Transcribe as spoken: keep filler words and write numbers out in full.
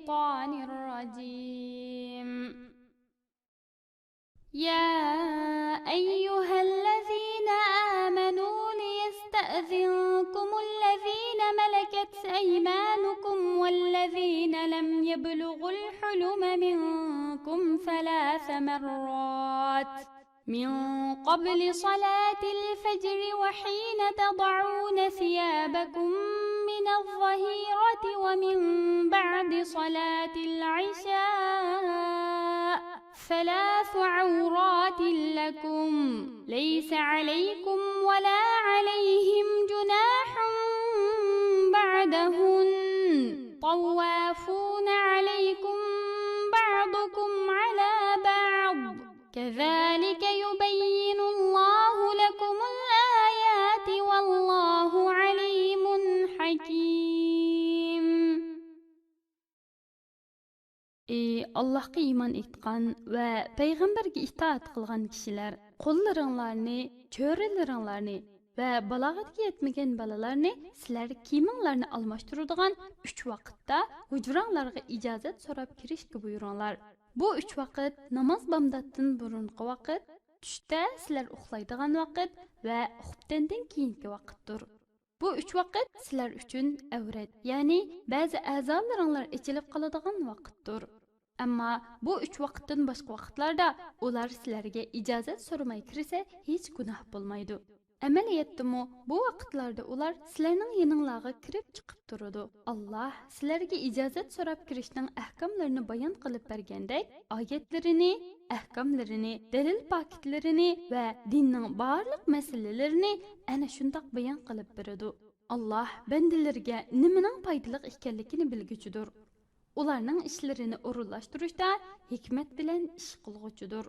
الشيطان الرجيم. يا أيها الذين آمنوا ليستأذنكم الذين ملكت أيمانكم والذين لم يبلغوا الحلم منكم ثلاث مرات من قبل صلاة الفجر وحين تضعون ثيابكم من الظهيرة ومن بعد صلاة العشاء ثلاث عورات لكم ليس عليكم ولا عليهم جناح بعدهن طوافون عليكم بعضكم على بعض كذلك يبين الله لكم الآيات والله عليم حكيم. ئى ئاللاھقا ئىمان ئېيتقان ۋە پەيغەمبەرگە ئىتائەت قىلغان كىشىلەر، قوللىرىڭلارنى، چۆرىلىرىڭلارنى ۋە بالاغەتكە يەتمىگەن بالىلارنى سىلەر كىيىمىڭلارنى ئالماشتۇرىدىغان ئۈچ ۋاقىتتا ھۇجراڭلارغا ئىجازەت سوراپ كىرىشكە بۇيرۇڭلار. بۇ ئۈچ ۋاقىت ناماز بامداتتىن بۇرۇنقى ۋاقىت، چۈشتە سىلەر ئۇخلايدىغان ۋاقىت ۋە خۇپتەندىن كېيىنكى ۋاقىتتۇر. بۇ ئۈچ ۋاقىت سىلەر ئۈچۈن ئەۋرەت، يەنى بەزى ئەزالىرىڭلار ئېچىلىپ قالىدىغان ۋاقىتتۇر. ئەمما بۇ ئۈچ ۋاقىتتىن باشقا ۋاقىتلاردا ئۇلار سىلەرگە ئىجازەت سورىماي كىرسە، ھېچ گۇناھ بولمايدۇ. ئەمەلىيەتتىمۇ بۇ ۋاقىتلاردا ئۇلار سىلەرنىڭ يېنىڭلارغا كىرىپ چىقىپ تۇرىدۇ. ئاللاھ سىلەرگە ئىجازەت سوراپ كىرىشنىڭ ئەھكاملىرىنى بايان قىلىپ بەرگەندەك، ئايەتلىرىنى، ئەھكاملىرىنى، دەلىل پاكىتلىرىنى ۋە دىننىڭ بارلىق مەسىلىلىرىنى ئەنە شۇنداق بايان قىلىپ بېرىدۇ. ئاللاھ بەندىلىرىگە نېمىنىڭ پايدىلىق ئىكەنلىكىنى بىلگۈچىدۇر. ئۇلارنىڭ ئىشلىرىنى ئورۇنلاشتۇرۇشتا ھېكمەت بىلەن ئىش قىلغۇچىدۇر.